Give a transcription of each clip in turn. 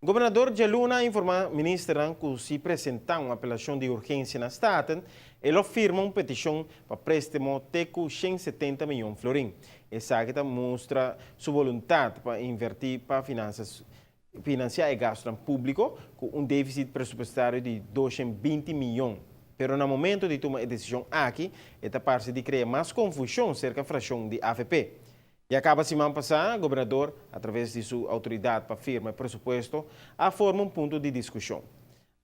Gobernador djaluna a informá ministernan ku si presentá un apelashon di urgensia na Staten, e lo firma un petishon pa préstemo te ku 170 mion florin. Esaki ta mustra su boluntat pa invertí pa finansiá e gastunan públiko ku un défisit presupuestario di 220 mion. Pero na momento di tuma e desishon aki, e ta parse di krea mas konfushon serka frakshon di avp. Ya kaba siman pasá, gobernador, atraves di su outoridat pa firma e presupuesto, a forma un punto di diskushon.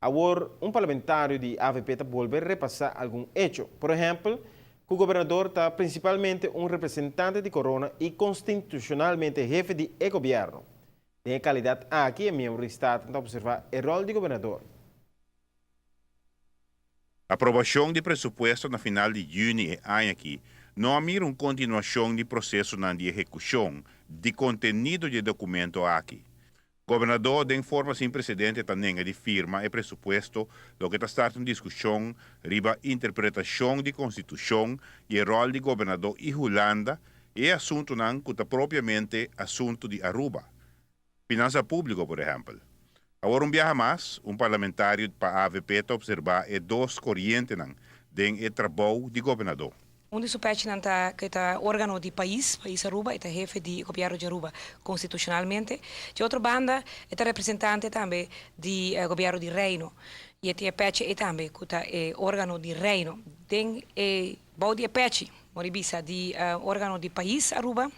Awor, un parlamentario di avp ta bolbe repasá algun echo. Por ehèmpel, ku gobernador ta prinsipalmente un representante di Korona i konstitushonalmente hefe di e gobièrnu. Den e kalidat aki e miembro di Staten ta opservá e ròl di gobernador. Aprobashon di presupuesto na final di yüni e aña aki no a mira un kontinuashon di prosesonan di ehekushon di kontenido di e dokumento aki. Gobernador den forma sin presedente ta nenga di firma e presupuesto, loke ta starta un diskushon riba interpretashon di konstitushon i e ròl di gobernador i Hulanda i e asuntunan ku ta propiamente asuntu di Aruba. Finansa públiko, por ehèmpel. Awor un biaha mas, un parlamentario pa avp ta opservá e dos korientenan den e trabou di gobernadó. Un di su pechinan ta ku e ta órgano di pais, pais Aruba, e ta hefe di gobièrnu di Aruba konstitushonalmente. Di otro banda e ta representante tambe di gobièrnu di Reino i e tin e pechi ei tambe ku ta e órgano di Reino. Den e bou di e pechi, mor di bisa, di órgano di pais Aruba,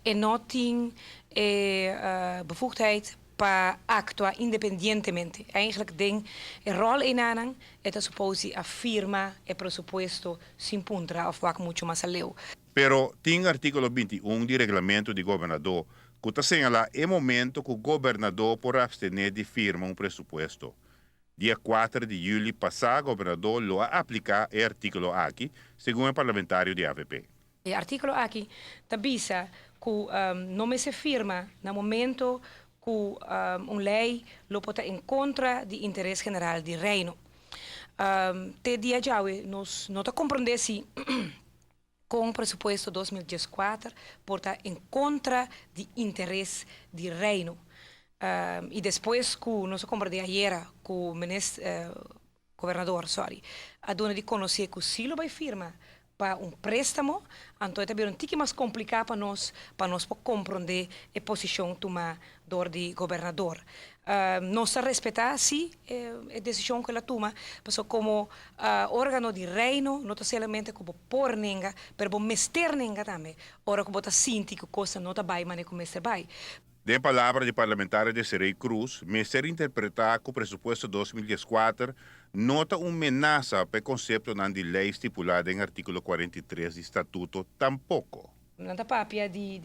E no tin e bevoegdheid pa actua independientemente. Eigenlijk den e rol einanan e ta supos di a firma e presupuesto sin puntra of wak mucho mas aleu. Pero tin artíkulo 21 di reglamento di gobernadó ku ta señalá e momento ku gobernadó por abstené di firma un presupuesto. Dia 4 di yüli pasá gobernadó lo a apliká e artíkulo aki, segun e parlamentario di avp. E artíkulo aki ta bisa ku no mester firma na momento ku un lei lo por ta en kontra di interes general di Reino. Te dia djawe nos no ta komprondé si kon presupuesto 2014 por ta en kontra di interes di Reino. I despues ku nos a komprondé ayera ku minister, gobernador, sorry, a duna di konosé ku si lo bai firma pa un préstamo, anto e ta bira un tiki mas kompliká pa nos por komprondé e posishon tumá dor di gobernador. Nos ta respetá sí e desishon ku el a tuma, pasobra komo órgano di Reino no ta solamente ku bo por nenga, pero bo mester nenga tambe ora ku bo ta sinti ku kosnan no ta bai manera ku mester bai. Den palabra di parlamentario Desiree Croes, mester interpretá ku presupuesto 2014 no ta un menasa pa e konseptonan di lei stipulá den artíkulo 43 di statuto tampoko. Nan ta papia di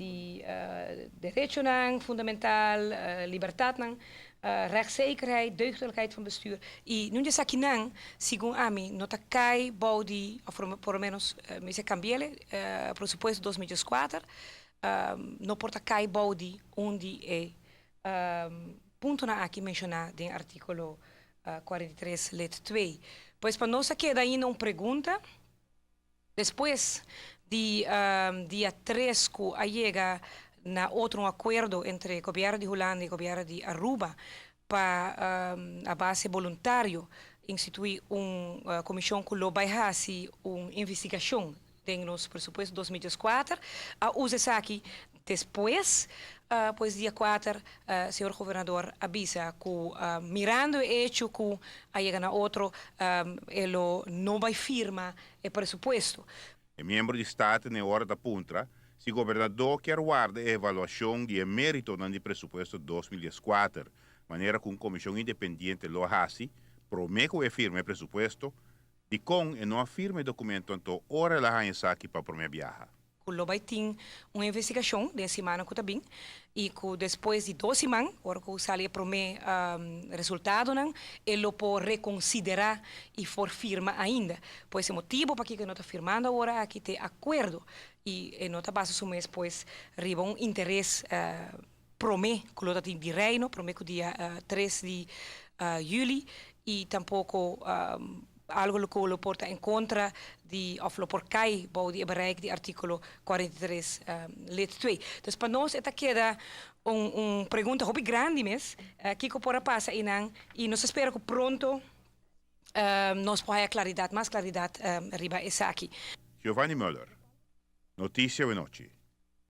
derechonan fundamental, libertatnan, rechtszekerheid, deugdelijkheid van bestuur. I no esakinan, segun ami, no ta kai bou di, òf por lo menos, mester kambia presupuesto 2004, no por ta kai bou di un di e puntonan aki menshoná den artíkulo 43 lid 2. Pues pa nos keda ainda un pregunta. Despues di dia 3 ku a yega na otro un akuerdo entre gobièrnu di Hulanda i gobièrnu di Aruba pa a base voluntario instituí un komishon ku lo bai hasi un investigashon den nos presupuesto 2004, a usa esaki despues, pues dia 4, señor gobernador a bisa ku mirando e hecho ku a yega na otro, e lo no bai firma e presupuesto. E miembro di Staten e ora ta puntra si gobernador ke warda e evaluashon di e méritonan di presupuesto 2004, manera ku un komishon independiente lo hasi, promé ku e firma e presupuesto, dikon e no a firma e dokumento anto ora el a haña esaki pa promé biaha. Ku lo bai tin un investigashon den siman ku ta bin i ku despues di 2 siman, ora ku sali e promé resultadonan, e lo por rekonsiderá i por firma ainda. Pues e motibu pakiko e no ta firmando awor aki ta akuerdo i e no ta basa su mes pues riba un interes promé ku lo tin di Reino, promé ku dia 3 di yüli i tampoko algu ku lo por ta en kontra di òf lo por kai bou di e bereik di artíkulo 43 lid 2. Dus pa nos e ta keda Un pregunta hopi grandi mes, kiko por a pasa einan, i nos ta spera ku pronto nos por haya klaridat, mas klaridat riba esaki. Giovanni Muller, Noticia Awenochi.